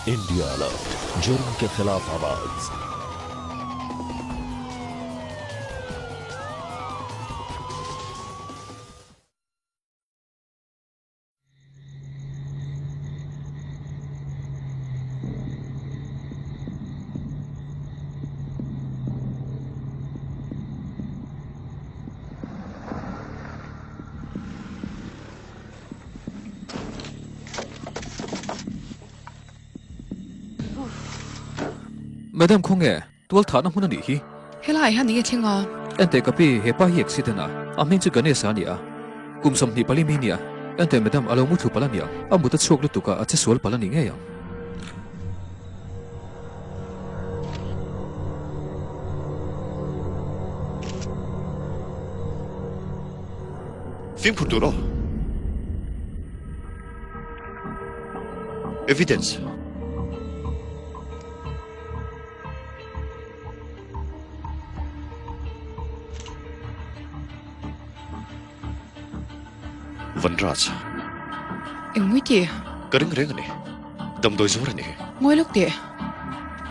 India alert, जुर्म के खिलाफ आवाज। Madam khawnge tual thahna hmun a nih hi. Helai hian enge thleng a? Enteh ka pi, hepa hi accident a, a hming chu Ganesh a ni a, kum 24 mi a ni a. Enteh madam, a lo mu thlu palh a ni ang, a mut a chhuak lutuk a, a che sual palh a ni ngei ang. Fimkhur tur aw. Evidence. Vanraj. Engmui ti? Ka ring reng a ni. Damdawi zuar a ni. Ngawi lawk teh.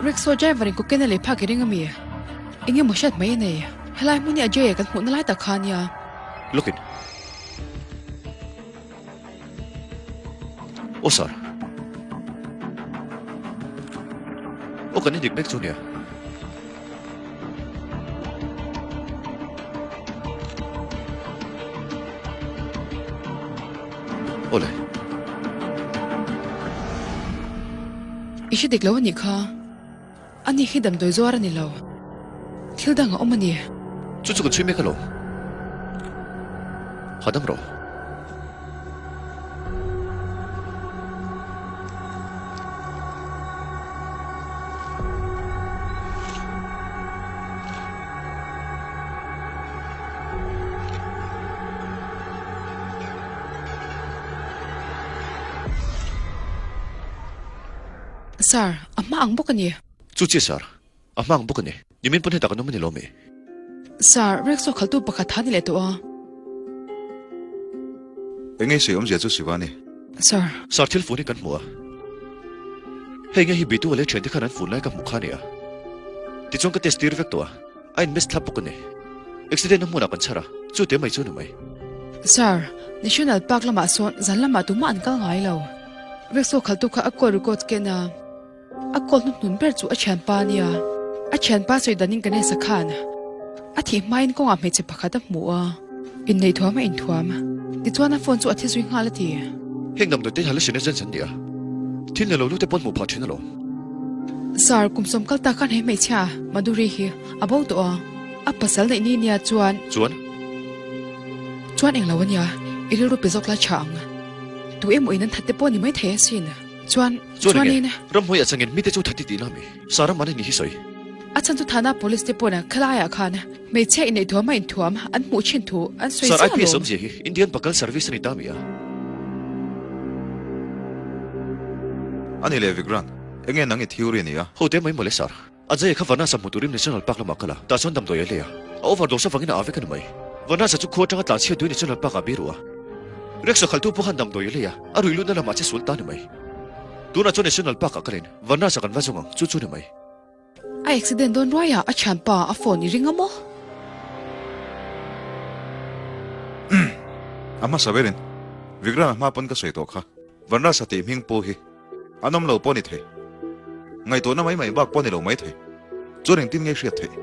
Rickshaw driver in cocaine a lei phak i ring a mi? Enge maw hriat mai a nei? Helai hmun hi Ajay-a kan hmuhna lai tak kha a nia. Lawkin. Aw sir. Aw kan indik mek chu nia. Awle. I hre dik lo a nih kha. Ani hi damdawi zuar a ni lo. Thil dang a awm a ni. Chu chu kan chhui mek alawm. Hahdam rawh. Sir, a hma ang bawk a ni. Chu chiah sir, a hma ang bawk a ni. Nimin pawn hetah kan awm a ni lo mi? Sir, rickshaw khaltu pakhat tha ni leh tawh a. Eng nge sawi awmzia chu Shivani? Sir. Sir, thil fun hi kan hmu a. Hei nge hi Bitu leh thiante khan an fun lai ka hmuh kha a ni a. Tichuan ka test tir vek tawh a. A in miss thlap bawk a ni. Accident na hmunah kan chhar a, chu te mai chu a ni mai. Sir, National Park lamah sawn zan lamah tumah an kal ngai lo. Rickshaw khaltu kha a call record ken a, a call hnuhnun ber chu a thianpa a nia. A thianpa sawi danin Ganesh-a khan a thih hmain kawngah hmeichhe pakhat a hmu a, inneih thuam a inthuam. Tichuan a phone chu a thi zui nghal a ti. Heng damdawi te hallucinogens an ni a, thil ni lo lu te pawn hmuh phah thin alawm. Sir, kum sawm kal tak khan he hmeichhia Madhuri hi a bo tawh a, a pasal neih ni nia chuan. Chuan? Chuan englo a nia, i rilru pe zawk la tha ang. Tu emaw in an that te pawh ni mai thei asin. Chuan, Chuan chuan enge? in. Ramhnuai ah changin mite chu that i tihna ami? Sara man a ni hi sawi. A chhan chu Thana police te pawn khalaiah khan hmeichhia inneih thuam a inthuam an hmuh thin thu an sawi Sir, ziah IPS alawm. awmzia hi Indian Pakal Service a ni ta mi a? A ni leh Vikrant, enge nang i theory a ni a? Ho te mai mawle sir. Ajay kha Vanasa hmu turin National Park lamah kal a, tah chuan damdawi a lei a. A overdose avangin a â vek a ni mai. Vanasa chu khua atanga tlan chhiat duhin National Park ah biru a. Rickshaw khaltu pawh khan damdawi a lei a, a ruih lutna lamah che sual ta a ni mai. Tunah chuan National Park ah kalin Vanasa kan va zawng ang, chu chu a ni mai. A accident dawn ruai a, a thianpa a phone i ring a maw? A hmasa berin Vikram a hma pawn ka sawi tawh kha. Vanrasa tih hming pu hi an awm lo pawh ni thei. Ngaihtuahna mai mai bak pawh ni lo mai thei. Chuan engtin nge hriat theih?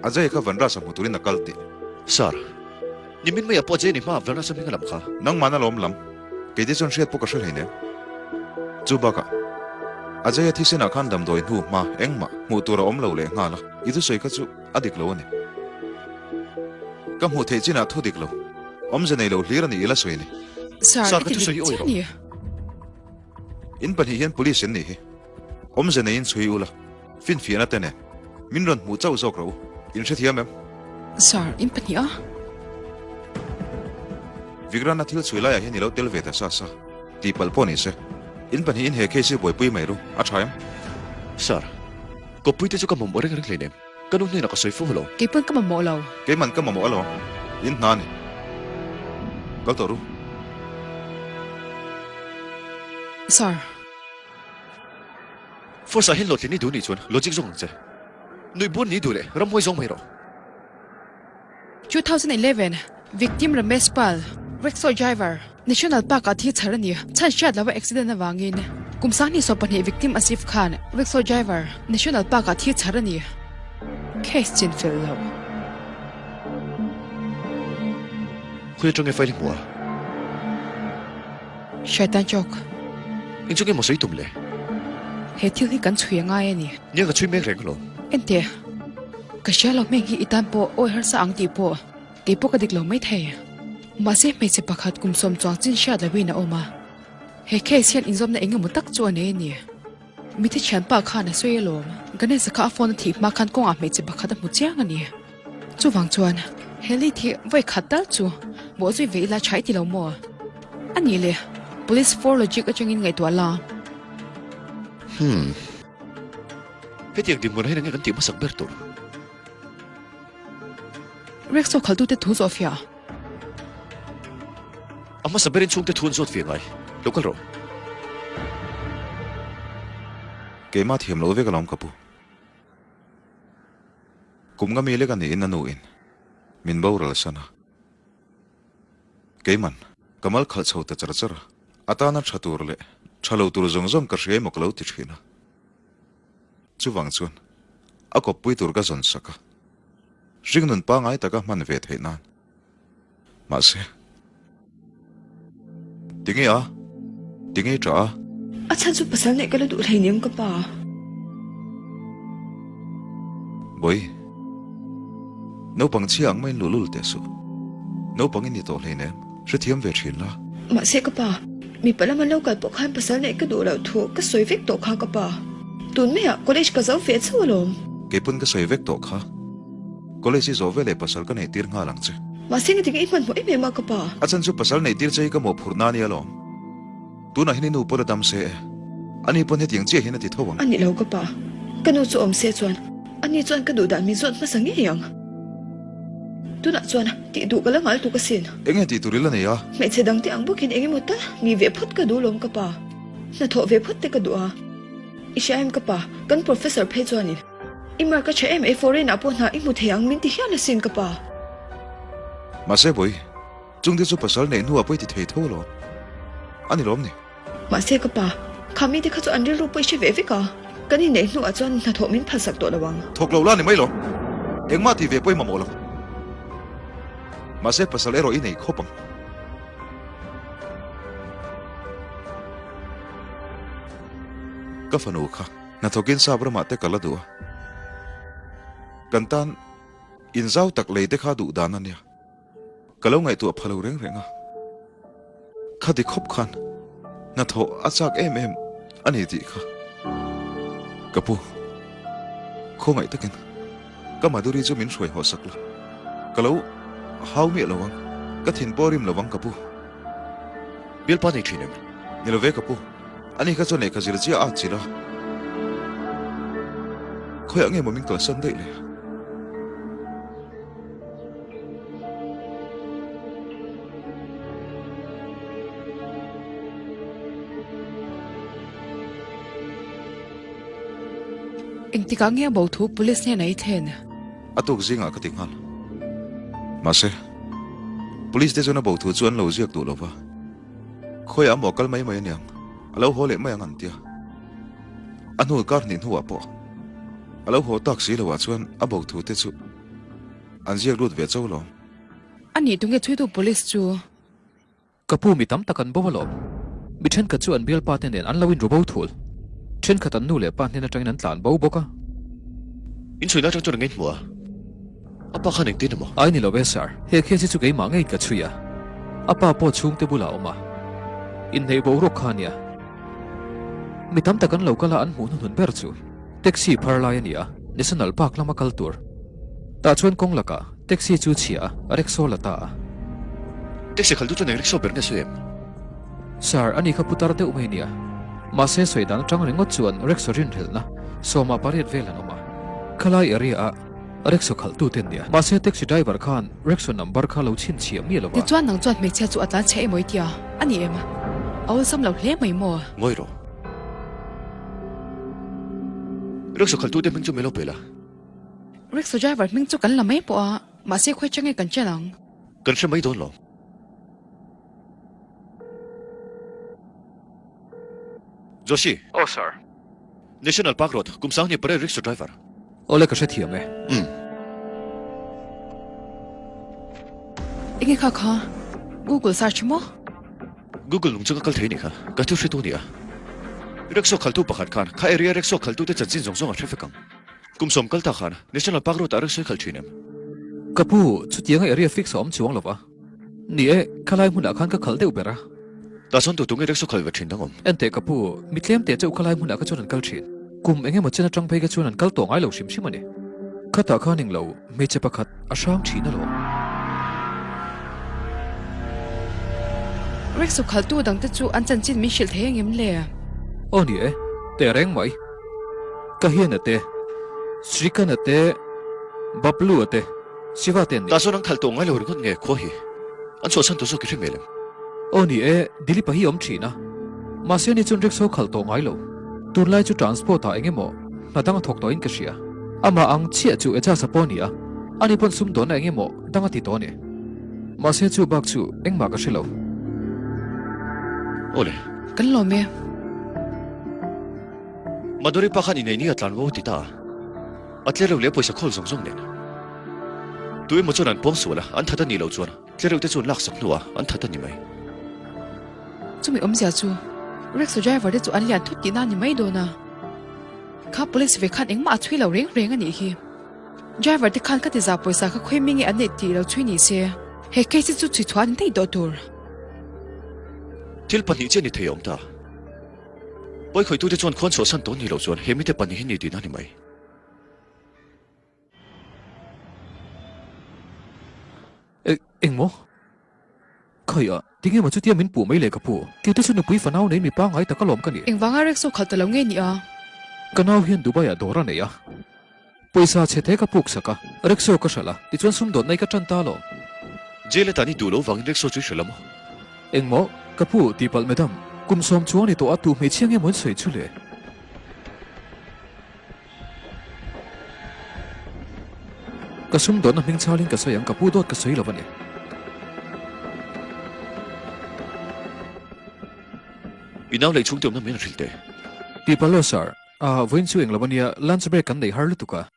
Ajay kha Vanrasa hmu turin a kal tih. Sir, nimin maiah pawh Ajay ni hmaah Vanrasa hming a lam kha. Nangmahna lawm lam. Kei te chuan hriat pawh ka hre hleinem. Chu bakah, Ajay-a thisenah khan damdawi hnu hma engmah hmuh tur a awm lo leh nghal a, i thusawi kha chu a dik lo a ni. Ka hmuh theih chinah thu dik lo, awmze nei lo hlir a ni ila sawi ni. Sir, Sir, i ka ti thusawi dik i awih chiah rawh. ni. In pahnih hian police in nih hi. Awmze neiin chhui ula, finfiahna te nen min rawn hmuh chauh zawk rawh u. In hrethiam em? Sir, in pahnih a. Vikrana thil chhui laiah hian i lo tel ve ta sa sa. Tihpalh pawh ni se. In pahnihin he case hi buaipui mai ru, a tha em? Sir, kawppui te chu ka mamawh reng reng hleinem. Ka nu hnenah ka sawi fo lo. Kei pawn ka mamawh lo. Keiman ka mamawh alawm. In hna a ni. Kal tawh ru. Sir. Force ah hian hlawhtlin i duh nih chuan logic zawk ang che. Nuih bur ni duh leh ramhuai zawng mai rawh. 2011, Victim Ramesh Pal, Rickshaw driver, National Park ah thi chhar a ni. Chhan hriat lova accident avangin kum 22 victim Asif Khan, Rickshaw driver, National Park ah thi chhar a ni. Case chin fel lo. Khawi atang nge file hi hmu a? Shaitan Chowk. Eng chu nge maw sawi tum le? He thil hi kan chhui a ngai a ni. Nia ka chhui mek reng alawm. Enteh, ka hria lo hmeng hi i tan pawh awi harsa ang tih pawh kei pawh ka dik lo maithei. Mahse hmeichhe pakhat kum sawm chuang chin hriat loin a awm a. He case hian inzawmna eng emaw tak chu a nei a ni. Mitthi thianpa khan a sawi alawm. Ganesha kha a phone a thih hma khan kawngah hmeichhe pakhat a hmu chiang a ni. Chuvang chuan he lead hi vawi khat tal chu bawh zui ve ila tha i ti lo maw? A nih le, Police for logic atangin ngaihtuah la. Hmm. Hetiang dinhmun ah hian enge kan tih hmasak ber tur? Rickshaw khaltute thu zawh fiah. A hmasa berin chhungte thu an zawt fiah ngai. Lo kal rawh. Keimah thiam lo vek alawm ka pu. Kum nga mi lek a niin a nu in min boral san a. Keiman ka mal khalh chho ta char char a, a tana tha tur leh tha lo tur zawng zawng ka hria emaw ka lo ti thin a. Chuvang chuan a kawppui tur ka zawn sak a, hringnun pangngai taka hman ve theih nan. Mahse, tinge a? Tinge i ṭah a? A chhan chu pasal neih ka la duh hleinem ka pa. Bawi, naupang chhia ang maiin luhlul teh suh. Naupang i ni tawh hleinem, hrethiam ve ṭhin la. Mahse ka pa, mipa lama lo kal pawh khan pasal neih ka duh loh thu ka sawi vek tawh kha ka pa. Tun maiah college ka zo ve chauh alawm. Keipawn ka sawi vek tawh kha. College i zawh veleh pasal ka neih tir nghal ang che. Mahse engtin i hmanhmawh em em a ka pa? A chan chu pasal neih tir che hi ka mawhphurh na ania lawm. Tunah hian i nu pawn a dam se e. Ani pawn hetiang chiah hian a ti tho ang. A ni lo ka pa. Ka nu chu awm se chuan ani chuan ka duh dan min zawt hmasa ngei ang. Tunah chuan tih duh ka la ngal tuk asin. Enge tih tur i la nei a? Hmeichhe dangte ang bawkin engemaw tal mi ve phawt ka duh lawm ka pa. Hnathawh ve phawt te ka duh a. I hria em ka pa? Kan professor phei chuanin. I mark a tha em e, foreign ah pawh hna i hmu thei ang min ti hial asin ka pa. Mahse bawi, chungte chu pasal neih hnuah pawh i ti thei tho alawm. A ni lawm ni? Mahse ka pa, kha mite kha chu an rilru pawh i hre ve vek a, kan inneih hnuah chuan hnathawh min phalsak tawh lo ang. Thawk lo la ni mai lo, engmah ti ve pawh i mamawh lo. Mahse pasal erawh i nei khawp ang. Ka fanu kha. Hnathawkin sap ramah te ka la duh a, kan tan inzau tak lei te kha duh dan a nia, ka lo ngaihtuah pha lo reng reng a, khati khawp khan hnathawh a chak em em a ni tih kha ka pu, khawngaih takin ka Madhuri chu min hruai haw sak la, ka lo hau miah lo ang, ka thin pawh rim lo ang ka pu. Bialpa nei thin em? Ni lo ve ka pu. Ani kha chuan lehkha zir chiah a chilh a, khawiah nge maw min kalsan daih le? Engtikah nge bo thu police hnenah i thlen? A tuk zingah ka ti nghal. Mahse, police te chuan a bo thu chu an lo ziak duh lo va. Khawiah maw kal mai mai aniang, a lo haw leh mai ang an tia. A hnu kar hnih hnuah pawh a lo haw tak si loah chuan a bo thu te chu an ziak lut ve cho lawm. A nih tunge chhuitu police chu? Ka pu mi tam tak an bo alawm. Mi thenkhat chu an bialpa te nen an lo inru bo thul. Thenkhat an nu leh pa hnen atangin an tlan bo bawk a. Inchhuina atang chuan a ngei hmu a. A pa khan engtin emaw? Ai ni lo e sir, he case hi chu keimah ngei ka chhui a, a pa pawh chhungte bulah a awm a, inneih boruak kha ania. Mi tam tak an lo kal a an hmuh hnuhnun ber chu taxi phar lai a ni a, National Park lama kal tur. Tah chuan kawng lakah taxi chu chhia a, a rickshaw la ta a. Taxi khaltu chuan eng rickshaw ber nge sawi em? Sir, ani kha putar deuh mai ania. Mahse sawi dan atang ringawt chuan rickshaw rinhlelhna sawma pariat vel an awm a. Khalai area ah Rickshaw khalh tu te an nia. Mahse taxi driver khan rickshaw number kha lo chhinchhiah miah lo va. Tichuan nang chuan hmeichhia chu a tlan chhe emaw i tia a ni em? A awlsam lo hle mai maw? Ngawi rawh. Rickshaw khaltu te hming chu min lo pe la. Rickshaw driver hming chu kan la mai pawh a, mahse khawi chang nge kan chen ang? Kan hre mai dawn lo. Joshi. Aw sir. National Park Road, kum sang hnih pariat rickshaw driver. Awle ka hrethiam e. Umm. Enge kha kha? Google search maw? Google nung chu ka kal thei nih kha, ka thu hretu nia. Rickshaw khaltu pakhat khan kha area rickshaw khaltu te chanchin zawng zawng a hre vek ang. Kum sawm kal ta khan National Park Road ah rickshaw i khal thin em? Ka pu, chutianga area fix a awm chuang lo va. Ni e, khalai hmunah khan ka khal deuh ber a. Tah chuan tu tunge rickshaw khal ve thin dang awm? Enteh ka pu, mi tlem teh chauh khalai hmunah kha chuan an kal thin. Kum eng emaw chen atang phei kha chuan an kal tawh ngai lo hrim hrim a ni. Khatah khan englo hmeichhe pakhat a hrang thin alawm. Rickshaw khaltu dangte chu an chanchin min hrilh thei angem le? Aw ni e, teh reng mai. Kahian a te, Srikan a te, Bablu a te, Siva te an ni. Tah chuan an khalh tawh ngai lo ringawt nge khua hi an chhuahsan tawh zawk i hre hmel em? Aw ni e, Dilip-a hi a awm thin a. Mahse ani chuan rickshaw khalh tawh ngai lo. Tunlai chu transport ah eng emaw hna dang a thawk tawhin ka hria. Amah ang chiah chu Ejaz-a pawh a ni a, ani pawn sumdawnna eng emaw dang a ti tawh a ni. Mahse chu bak chu engmah ka hre lo. Aw le. Kan lawm e. Madhuri pa khan inei ni a tlan vo ti ta a. A tlereuh leh pawisa khawl zawng zawng nen. Tu emaw chuan an pawng sual a, an that a nih loh chuan tlereuh te chu an laksak hnuah an that a ni mai. Chumi awmzia chu rickshaw driver te chu an lian thut tihna a ni mai dawn a. Kha police ve khan engmah a chhui lo reng reng a nih hi. Driver te khan ka ti za pawisa kha khawi mi nge an neih tih lo chhui ni se, he case hi chu chhui chhuah a ni daih tawh tur. Thil pahnih chiah ni thei a awm ta. Pawi khawitute chuan khuan chhuahsan tawh ni loh chuan he mite pahnih hi ni tihna a ni mai. E, engmaw? Khawiah, tinge maw chutia min puh mai le ka pu? Keite chu nupui fanau nei mi pangngai tak alawm ka ni. Engvanga rickshaw khalh ta lo nge ni a? Ka nau hian Dubai ah dawr a nei a. Pawisa chhe te ka puk sak a, rickshaw ka hralh a, tichuan sumdawn nei ka tan ta alawm. Jail atan i duh lo vangin rickshaw chu i hralh a maw? Engmaw? Ka pu, tihpalh madam, kum sawm chuang ni tawh a tu hmeichhia nge maw in sawi chu le? Ka sumdawnna hming chalin ka sawi ang, ka pu dawt ka sawi lo a ni. I nau lei chhungte awmna min hrilh teh. Tihpalh lo sir, ah vawiin chu englo a nia, lunch break kan nei har lutuk a.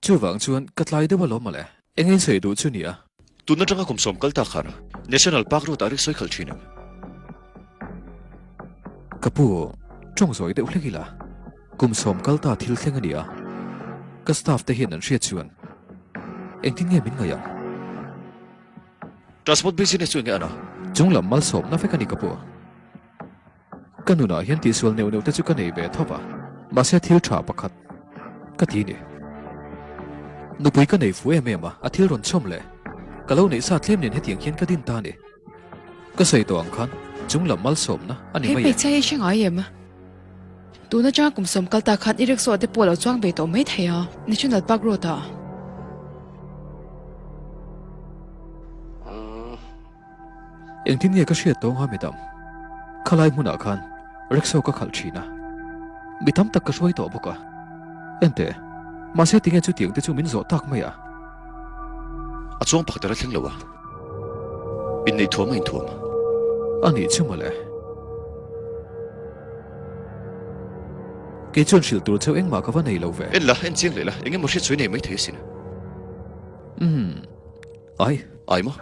Chuvang chuan ka tlai deuh alawm mawle. Eng in sawi duh chu nia. Tun atanga kum sawm kal ta khan National Park Road ah rik sawi khalh thin em? Ka pu, tawng zawi deuh hlek ila. Kum sawm kal ta thil thleng a nia. Ka staff te hian an hriat chuan engtin nge min ngaih ang? Transport business chu enge a na? Chunglam malsawmna vek a ni ka pu. Ka nunah hian tihsual neuh neuh te chu ka nei ve tho va, mahse thil tha pakhat ka ti ni. Nupui ka nei fu em em a, a thil rawn chhawm leh ka lo neih sa tlem nen hetiang hian ka din ta a ni. Ka sawi tawh ang khan chunglam malsawmna a ni He mai e. hmeichhia hi hre ngai em? Tun atanga kum sawm kal ta khan i rickshaw te pawh lo chuang ve tawh mai thei a, National Park Road ah. Engtin nge ka hriat tawng a midang? Khalai hmunah khan rickshaw ka khalh thin a, mi tam tak ka hruai tawh bawk a. Enteh, mahse tinge chutiang te chu min zawh tak mai a? A chuang pakhat a la thleng lo a, inneih thuam a inthuam. A nih chu mawle. Kei chuan hrilh tur cheu engmah ka va nei lo ve. En la, en chiang leh la, engemaw hriat sawi nei maithei asin. Umm, ai. Ai maw?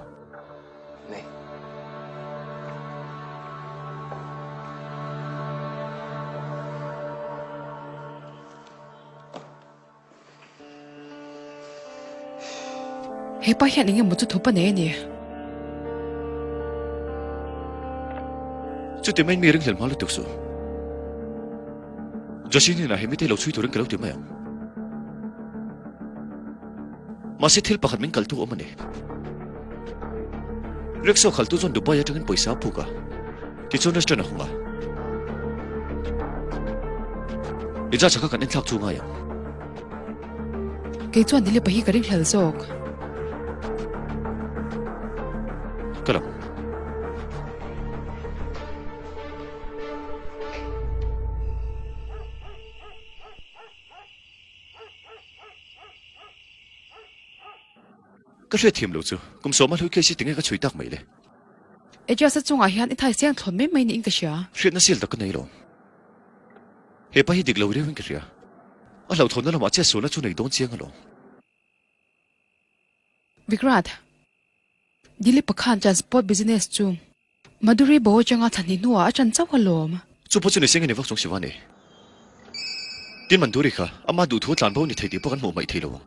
He pa hian eng emaw chu thup a nei a ni. Chuti mai mi ringhlel hma lutuk suh. Joshi hnenah he mite lo chhui turin ka lo ti mai ang. Mahse thil pakhat min kaltu awm a ni. Rickshaw khaltu chuan Dubai atangin pawisa a phuk a, tichuan restaurant a hawng a. I judge kha kan enthlak chu ngai ang. Kei chuan Dilip-a hi ka ringhlel zawk. Ka lang. Ka hriatthiam lo chu, kum sawma hlui case hi tinge ka chhui tak mai le? Ejaz-a chungah hian i thai siang thlawn mai mai niin ka hria. Hriatna sial tak ka nei lo. He pa hi dik lo riauin ka hria. A hlauhthawnna lamah chiah sualna chu nei dawn chiang alawm. Vikrant, Dilip-a khan transport business chu Madhuri bo atanga thla hnih hnuah a ṭan chauh alawm. Chu pawh chu ni seng a ni vak chung Shivani. Tin Madhuri kha ama duhthu tlan bo ni thei tih pawh kan hmuh hmaih thei lo ang.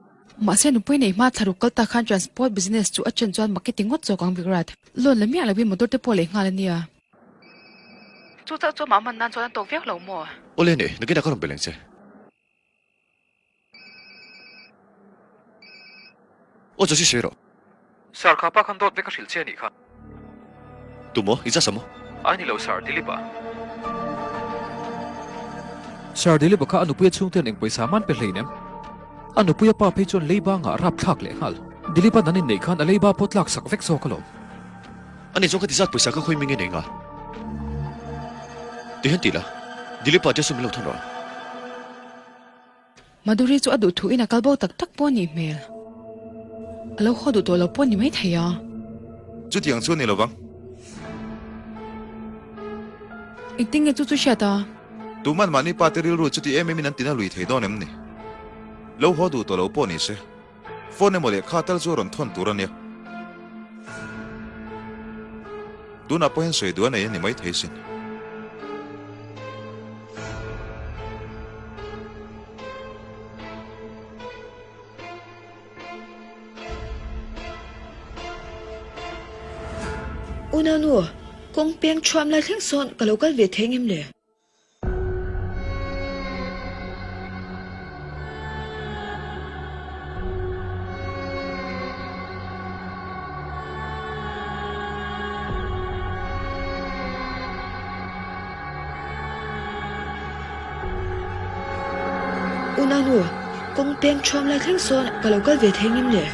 Mahse nupui nei hma thla ruk kal ta khan transport business chu a ṭan chuan mak i ti ngawt zawk ang Vikrant. Loan la miah loin motor te pawh leh nghal a nia. Chu chauh chu amah man nan chuan a tawk viau lo maw? Awle ni, nakinah ka rawn belh ang che. Aw Josie sawi rawh. Sir kha pa khan dawt vek a hrilh che a nih kha. Tu maw? I zasa maw? Ai ni lo Sir Dilip a. Sir Dilip a kha a nupuia chhungte an eng pawisa man pe hleinem. A nupuia pa phei chuan leiba ngah rap thlak leh nghal. Dilip an an inneih khan a leiba pawh tlak sak vek zawk alawm. Ani chuan ka ti zat pawisa ka khawi ming i nei nga. Ti hian ti la, Dilip a Jesu min lo thawn rawh. Madhuri chu a duh thu in a kal bo tak tak pawh a nih hmel. A lo haw duh tawh lo pawh a ni mai thei a. Chutiang chu a ni lovang. Engtin nge chu chu hriat a? Tuman mahni pa te rilru chuti em em in an tina lui thei dawn em ni? Lo haw duh tawh lo pawh ni se. Phone emaw lehkha tal chu a rawn thawn tur a nia. Tunah pawh hian sawi duh a nei a ni maithei sin. Unau nu, kawng peng thuam lai thleng sawn ka lo kal ve thei ngem le? Unau nu, kawng peng thuam lai thleng sawn ka lo kal ve thei ngem le?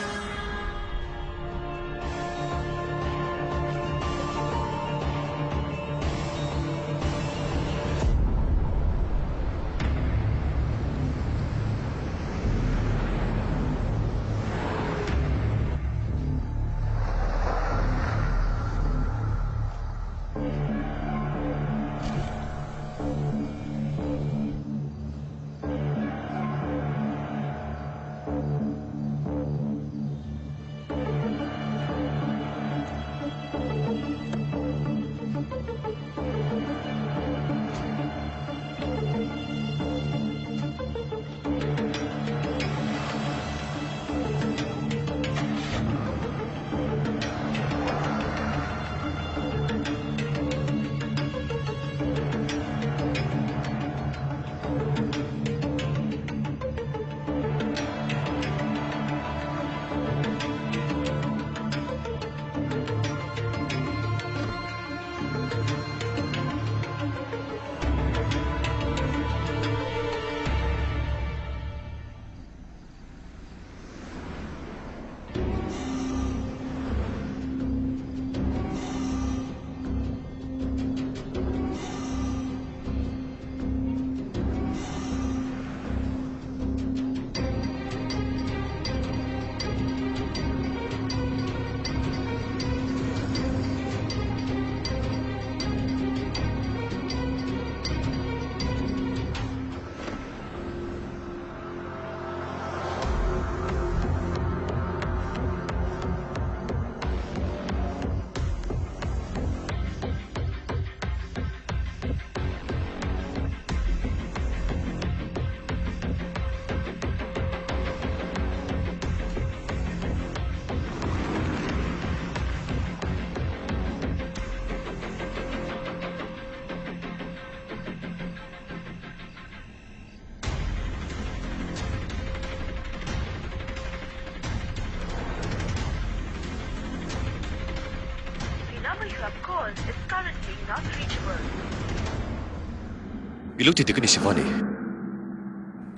I lo ti dik a ni Shivani.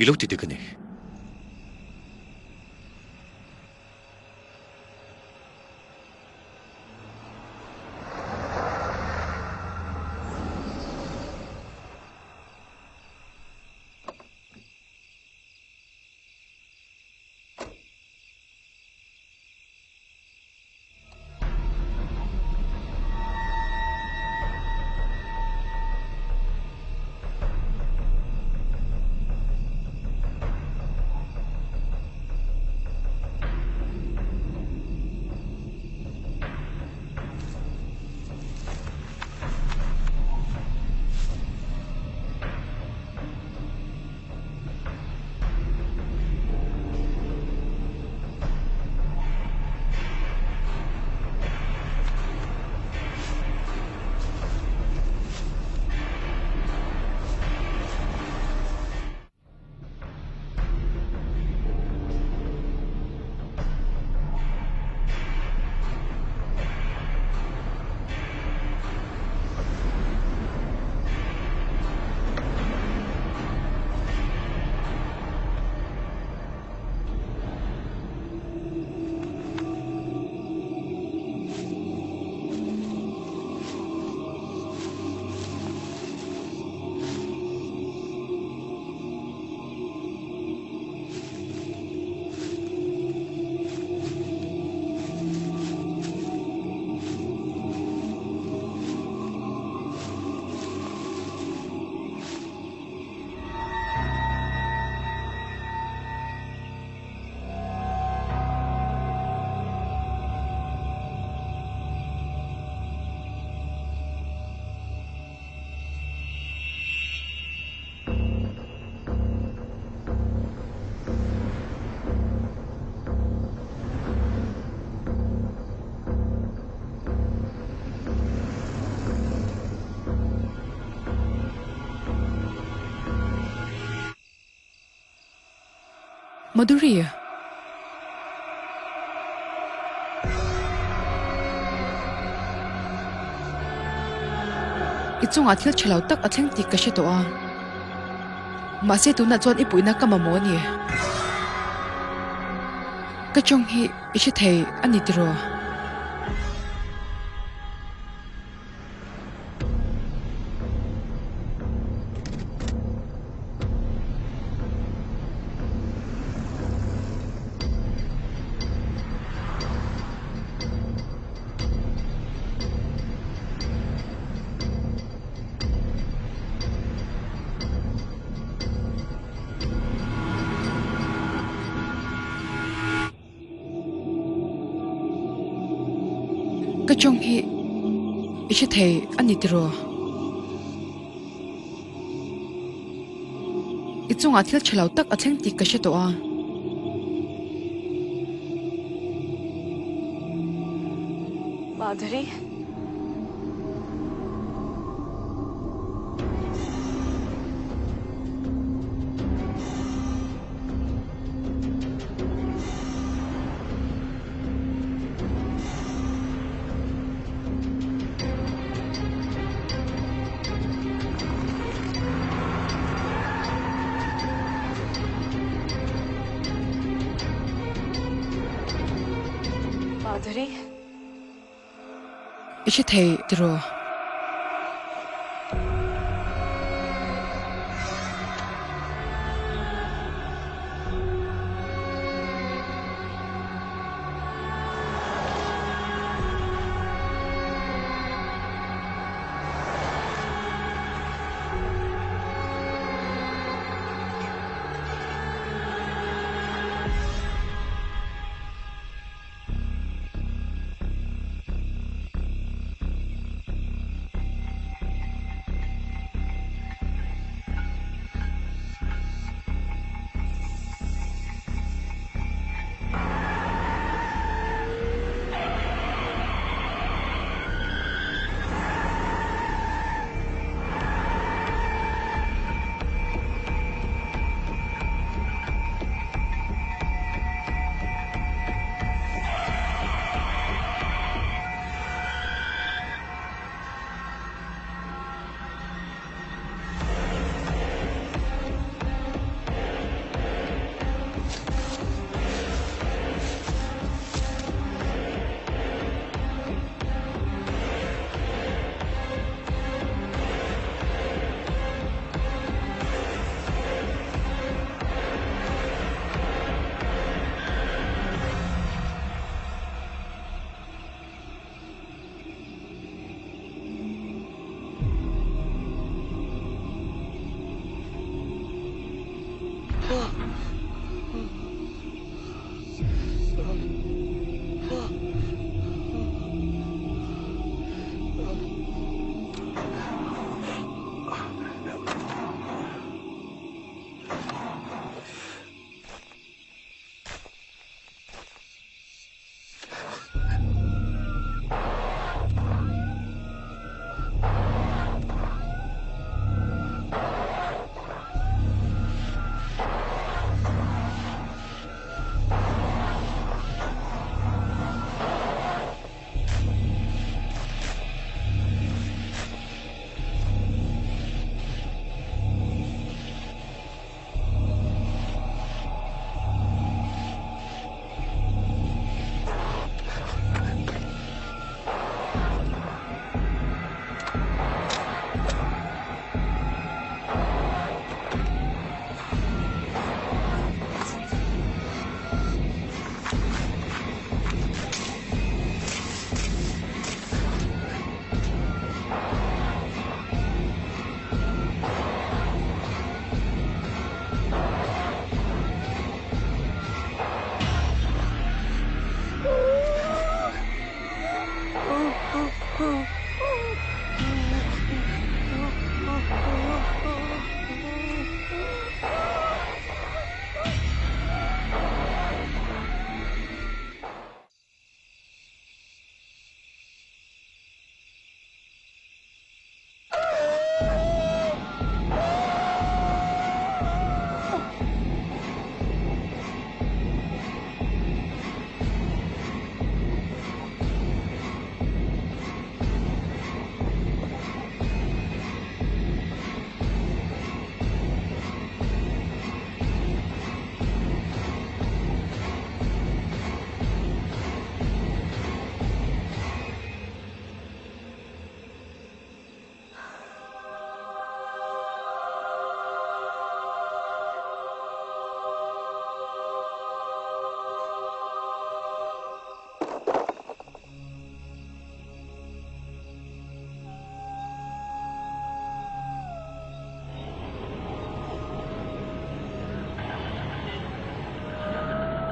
I lo ti dik a ni. Madhuri. I chungah thil tha lo tak a thleng tih ka hre tawh a. Mahse tunah chuan i puihna ka mamawh a ni. Ka tawng hi i hre thei a ni tiraw? Ka tawng hi i hre thei a ni tiraw? I chungah thil tha lo tak a thleng tih ka hre tawh a. Madhuri. Madhuri. I hre thei tiraw?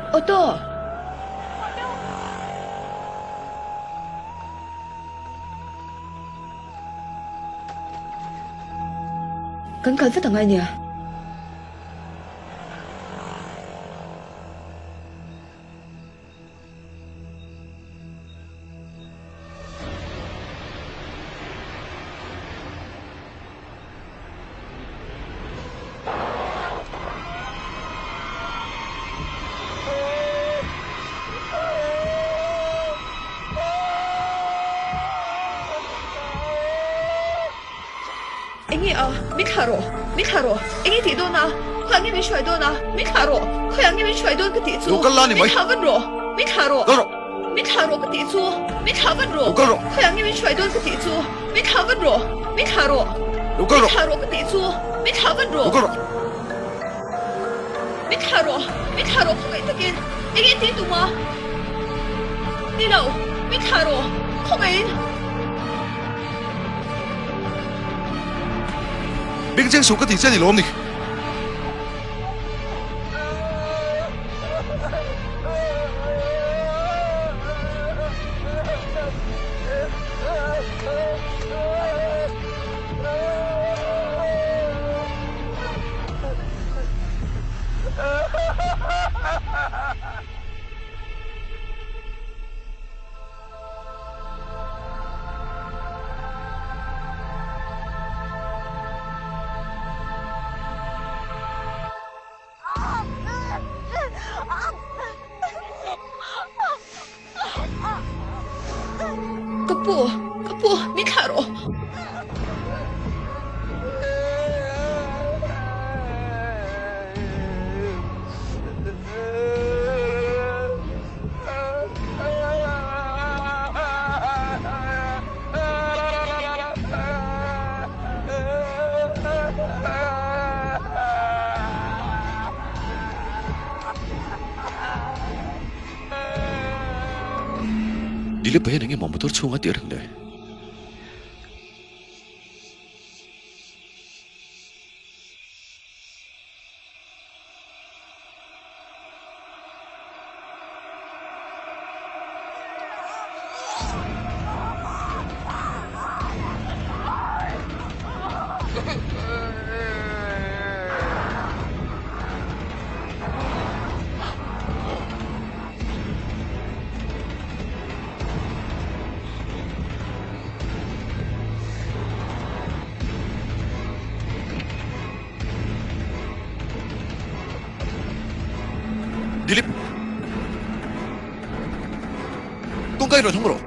Auto! Kan kal vat angai nia. Enge a? Min thlah rawh! Min thlah rawh! Enge tih dawn a? Khawiah nge min hruai dawn a? Min thlah rawh! Khawiah nge min hruai dawn ka tih chu? Lo kal la ni mai! Min thlah vat rawh! Min thlah rawh! Kal rawh! Min thlah rawh ka tih chu! Min thlah vat rawh! Lo kal rawh! Khawiah nge min hruai dawn ka tih chu? Min thlah vat rawh! Min thlah rawh! Lo kal Min rawh! thlah rawh ka tih chu! Min thlah vat rawh! Lo kal rawh! Min thlah rawh! Min thlah rawh khawngaih takin! Enge tih tum a? Ni lo! Min thlah rawh! Khawngaihin! Beng cheng suh ka tih che a ni lawm ni? Ka pu, ka pu, min thlah rawh. Dilip hian enge maw motor chhunga tih reng le? Dilip! Kawngka i rawn hawng rawh.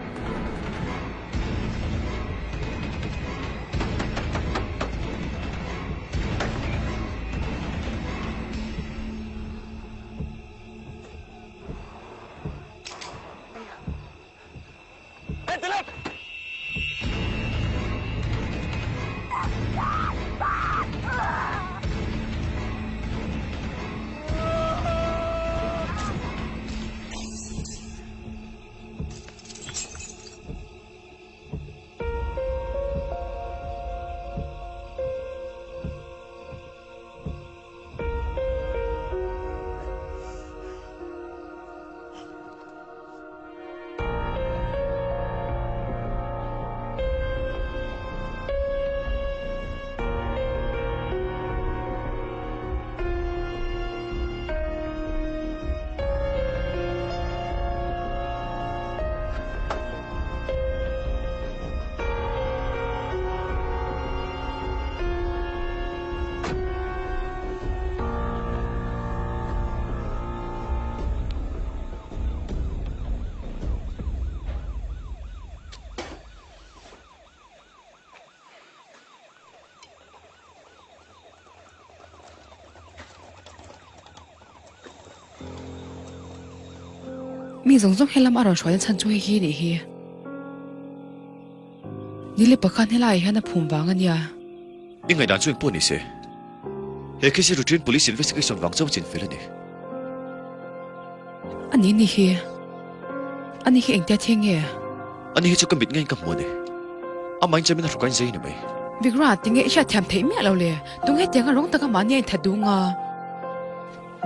Mi zawng zawng helam a rawn hruai na chhan chu hei hi nih hi. Nili pakhat helaiah hian a phum vang a nia. I ngaihdan chu engpawh ni se, he case hi routine police investigation vang chauh chin fel a ni. A ni ni hi, a ni hi engtia theng nge? A ni hi chu ka mit ngeiin ka hmu a ni. Amah in chamin a hrukain zai a ni mai. Vikrant, tinge i hriatthiam theih miah lo le? Tunge tianga rawng taka mahni a inthat duh nga?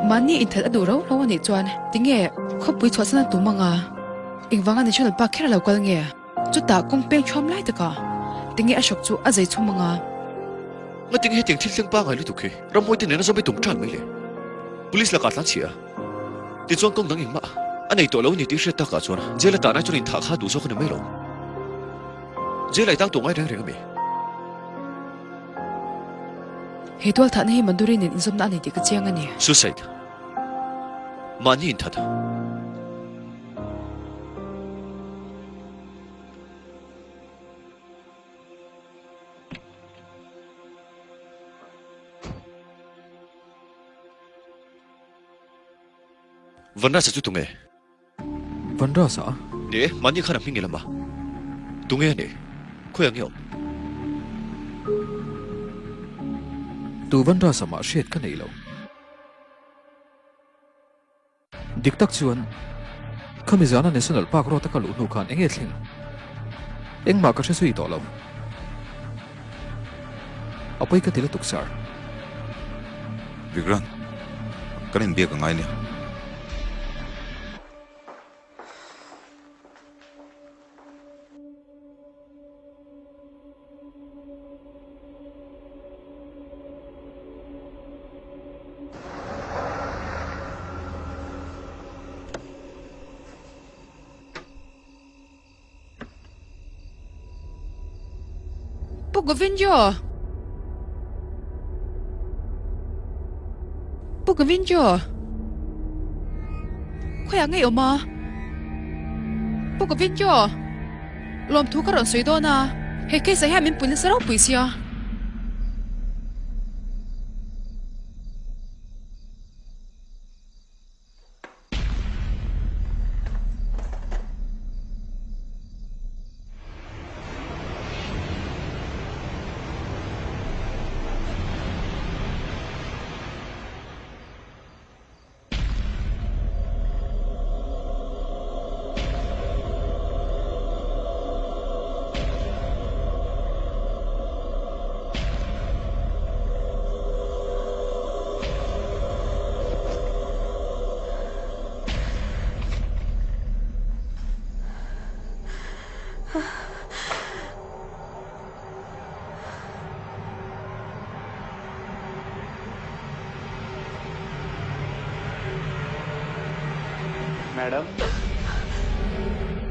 Mahni inthat a duh rau rau a nih chuan tinge khawpui chhuahsan a tum anga engvanga National Park kher a lo kal nge? Chutah kawng peng thuam lai takah tinge a hrawk chu a zei chhum anga. Ngatinge hetiang thil thleng pangai lutuk hi ramhuai te nena zawm hi tum tan mai le? Police lakah tlan chhia a, tichuan kawng dang engmah a nei tawh lo a ni tih hriat takah chuan jail a tahna chuan inthah kha duh zawk a ni mai lo. Jail ah i tang tawh ngai reng reng a mi? He tual thahna hi Madhuri nen inzawmna a ni tih ka chiang a ni. Suicide. Mahni inthat. Vanrasa chu tunge? Vanrasa? Ni e, mahni khan a hming i lam a. Tunge a ni? Khawi ang i awm? Tu Vanrasa mah hriat ka nei lo. Dik tak chuan, khami zana National Park road a ka luh hnu khan eng nge thleng? Engmah ka hre zui tawh lo. A pawi ka ti lutuk sir. Vikran, kan inbiak a ngai nia. Pu Govinjo! Pu Govinjo! Khawiah ngei awm a? Pu Govinjo! Lawmthu ka rawn sawi dawn a, he case ah hian min pui nasa ropui sia.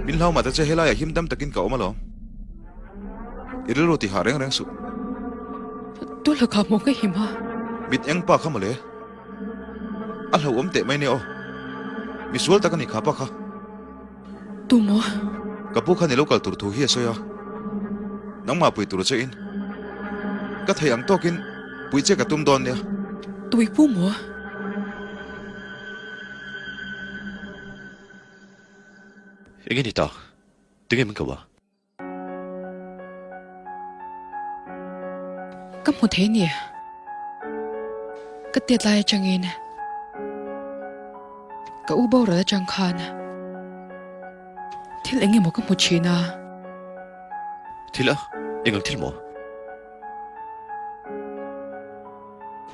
Min hlau mah ta che helaiah him dam takin ka awm alawm. I rilru tihah reng reng suh. Tu lakah maw ka him a? Mit eng pa kha mawle. A hlauhawm teh mai nia aw. Misual tak a ni kha pa kha. Tu maw? Ka pu khan i lo kal tur thu hi a sawi a, nangmah pui tur che in ka thei ang tawkin pui che ka tum dawn nia. Tu i pu maw? Enge ni ta? Tinge min ko a? Ka hmu thei ni. Ka tet lai atangin ka u boral atang khan thil eng emaw ka hmu thin a. Thil a? Eng ang thil maw?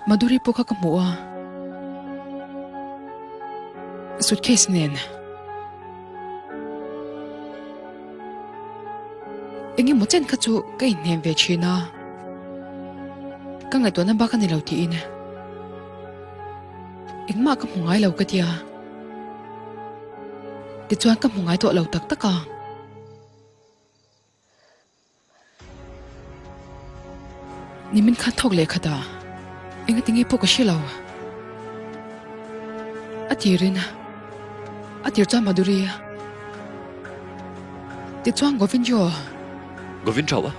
Madhuri pawh kha ka hmu a. Suitcase nen. Engemaw chen kha chu ka inhnem ve thin a, ka ngaihtuahna bak a ni lo tiin engmah ka hmu ngai lo ka tia, tichuan ka hmu ngai tawh lo tak tak a. Nimin khan thawk leh khat a, engati nge pawh ka hre lo. A tirin a tir chuan Madhuri tichuan Govinjo. Govindrao a?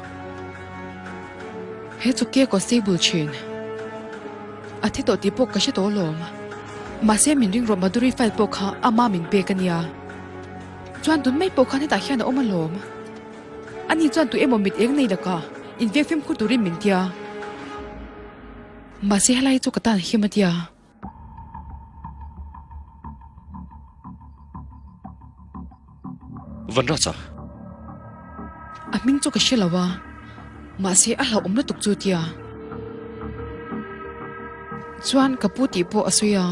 He chu ke constable thin. A thi tawh tih pawh ka hre tawh alawm. Mahse min ring rawh Madhuri file pawh kha ama min pek a nia. Chuan tun mai pawh khan hetah hian a awm alawm. Ani chuan tu emaw mit eng nei laka inveng fimkhur turin min tia. Mahse helai chu ka tan him a tia. Vanraja. A hming chu ka hre lo a, mahse a hlauhawm lutuk chu tia. Chuan ka pu tih pawh a sawi a.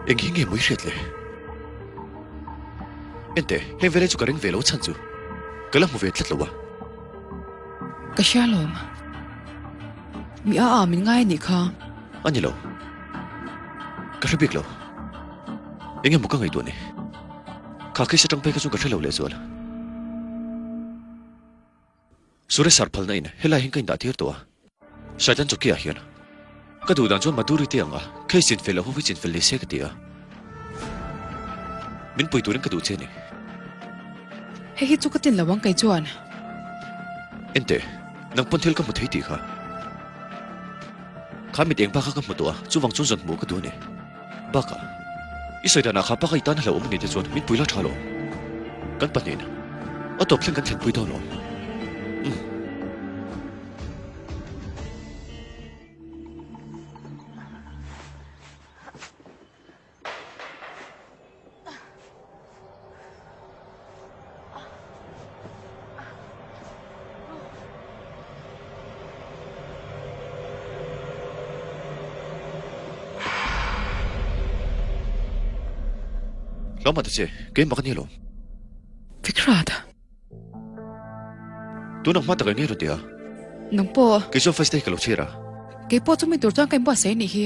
Eng hi nge maw i hriat le? Enteh, heng velai chu ka ring ve lo chhan chu ka la hmu ve tlat lo a. Ka hria lawm. Mi a a min ngai a nih kha. A ni lo. Ka hre bik lo. Eng emaw ka ngaihtuah ni. Kha case atang phei kha chuan ka hre lo lehzual. Suresh sar phalna in helai hian ka indah tir tawh a. Shaitan Chowki ah hian ka duh dan chuan Madhuri te anga case chinfel loh ho hi chinfel ni se ka ti a. Min pui turin ka duh che a ni. Hei hi chu ka tin lo ang kei chuan. Enteh, nang pawn thil ka hmu thei tih kha. Kha mit eng pa kha ka hmu tawh a, chuvang chuan zawn hmuh ka duh a ni. Bakah, i sawi danah kha baka i tan a hlauhawm a ni te chuan min pui la tha lo. Kan pahnihin a tawp thleng kan thlenpui dawn lo. Umm. Hlawm a ta che, keimah ka ni alawm. Vikrant. Tun ang hma tak eng nge rawn ti a? Nang pawh. Kei chuan first day ka lo chhiar a. Kei pawh chumi tur chuan ka inbuatsaih anih hi.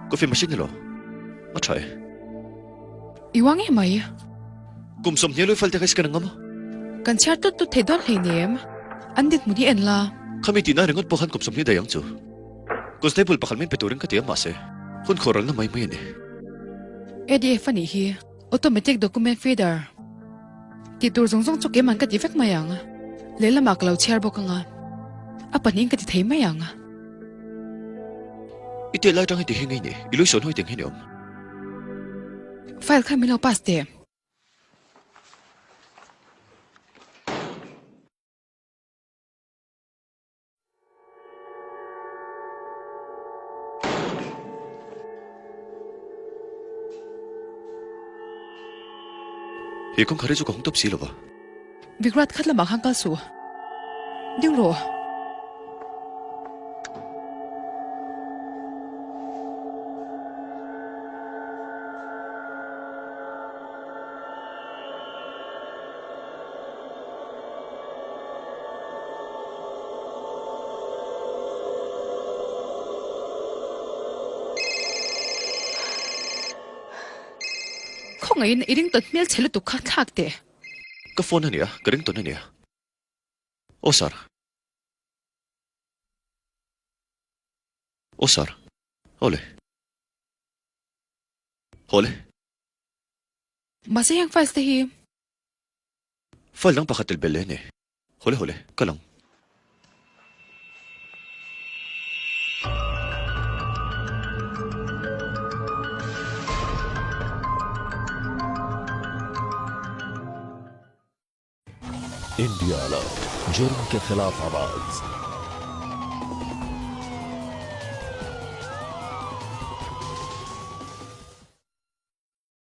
Coffee machine elaw? A tha e. I uang em mai. Kum 20 lui fal te kha i scan ang a maw? Kan chhiar tlut tlut thei dawn hleinem. An dinhmun hi en la. Khami tihna ringawt pawh khan kum 20 daih ang chu. Constable pakhat min pe turin ka ti a mahse hun khawh ralna mai mai a ni. ADF a nih hi. Automatic Document Feeder tih tur zawng zawng chu keimah ka ti vek mai ang. Lehlamah ka lo chhiar bawk ang a, a pahnihin ka ti thei mai ang. I teh lai tang hi ti hi ngei ni, i lui sawn hawi teng hi ni awm. File kha min lo pass teh. He kawngkhar hi chu ka hawng tawp si lo va. Vigrat khat lamah khan kal suh. Ding rawh. Khawngaihin i ringtawn hmel chhe lutuk kha thlak teh. Ka phone a nia, ka ringtawn a nia. Aw sir. Aw sir. Aw le. Haw le. Mahse heng files te hi. File dang pakhat tel belh leh a ni. Hawle hawle, kal ang. India Alert, Jurm ke khilaf awaz.